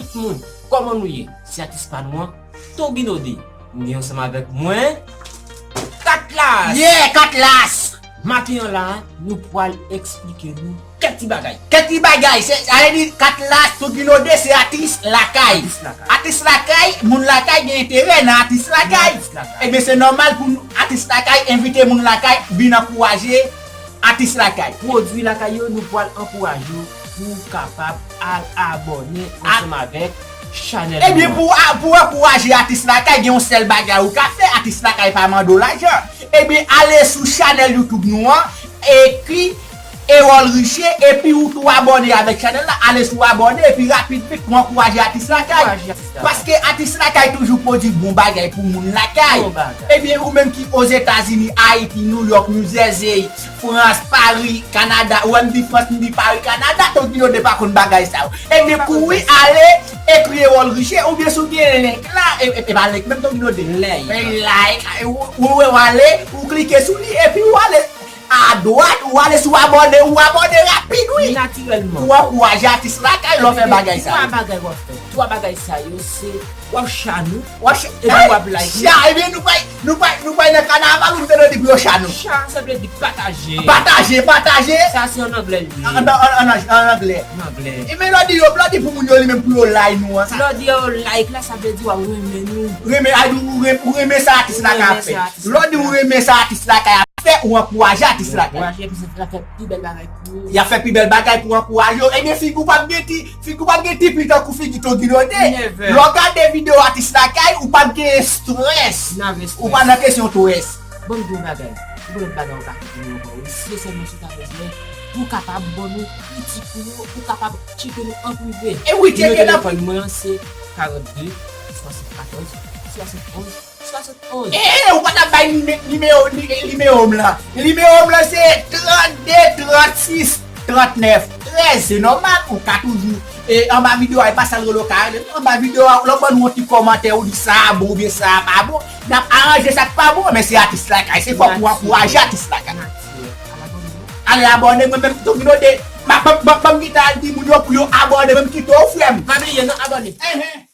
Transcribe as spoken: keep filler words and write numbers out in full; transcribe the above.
Tout moun, kòman nou ye? Se atis pa nou an, Toginode. M gen ansanm avèk mwen, Katlas. Yeah, Katlas. Maten an la, nou pral eksplike nou kèk ti bagay. Kèk ti bagay, se, sa vle di Katlas, Toginode se atis lakay. Atis lakay. Atis lakay, moun lakay gen enterè nan atis lakay. Atis lakay. Ebyen, se nòmal pou nou, atis lakay, envite moun lakay, vin ankouraje atis lakay. Pwodui lakay yo, nou pral ankouraje w pou w kapab al abòne ansanm avèk chanèl nou an. Ebyen, pou, pou ankouraje atis lakay, gen yon sèl bagay ou ka fè, atis lakay pa mande w lajan. Ebyen, ale sou chanèl YouTube nou an, ekri Erol Richer, epi ou tou abòne avèk chanèl la, ale sou abòne, epi rapid vit pou ankouraje atis lakay. Ankouraje atis lakay. Paske atis lakay toujou pwodui bon bagay pou moun lakay. Bon bagay. Ebyen, ou menm ki Ozetazini, Ayiti, New York, New Jersey, Frans, Pari, Kanada, ou wè m di Frans, m di Pari, Kanada, Toginode pa konn bagay sa yo. Ebyen, kouri ale, ekri Erol Richer, oubyen si w gen link la, e, e, e pa link menm Toginode. Like. E like, e, ou, ou, ou ale, ou klike sou li, epi ou ale adwat, ou ale sou abòne, ou abòne rapid, wi. Natirèlman. Pou ankouraje atis lakay, lè w fè bagay sa yo. Twa bagay w ap fè. Twa bagay sa yo, se w ap share nou, w ap share, epi w ap like nou. Share, ebyen, nou pral, nou pral, nou pral nan kanaval, ou te di pou yo share nou. Share, sa vle di pataje. Pataje, pataje. Sa se an anglè, li ye. An, an, an, an, an anglè. An anglè. E men lè w di yo, lè w di pou moun yo li menm pou yo like nou an, sa. Lè w di yo like la, sa vle di w ap renmen nou. Renmen, a di ou renmen, ou renmen sa atis lakay ap fè. Lè w di ou renmen sa atis lakay ap fè, ou ankouraje atis lakay. Ankouraje, epi sa fè pi bèl bagay pou ou. Y ap fè pi bèl bagay pou ankouraje w. Ebyen, figi w p ap gen ti, figi w p ap gen ti pli tankou figi Toginode. Never. Lè w gade videyo atis lakay, ou p ap gen estrès. Never stress. Ou pa nan kesyon strès. Bon, bon bagay. Bon lòt bagay ou ka fè pou nou ankò, wi. Se sèlman si w ta bezwen pou w kapab ban nou kritik ou yo, pou w kapab tcheke nou an prive. E wi, tcheke nan telefòn mwen an, se karannde, swasannkatòz, swasantonz, swasantonz. E, ou pa t ap bay nime-, nimewo, ni-, nimewo m lan. Nimewo m lan se trannde trannsis trannèf trèz. Se nòmal, ou ka toujou, e, anba videyo a, e pa sa l rele w ka rele. Anba videyo a, lè w ban nou yon ti kòmantè, ou di sa a bon oubyen sa a pa bon. N ap aranje sa k pa bon, men se atis lakay. Se fòk ou ankouraje atis lakay. Natirèl. Al abòne. Ale abòne, mwen menm Toginode. Ban m kite al di moun yo pou yo abòne, ban m kite w, frè m. Pa bliye, non, abòne. Enhen.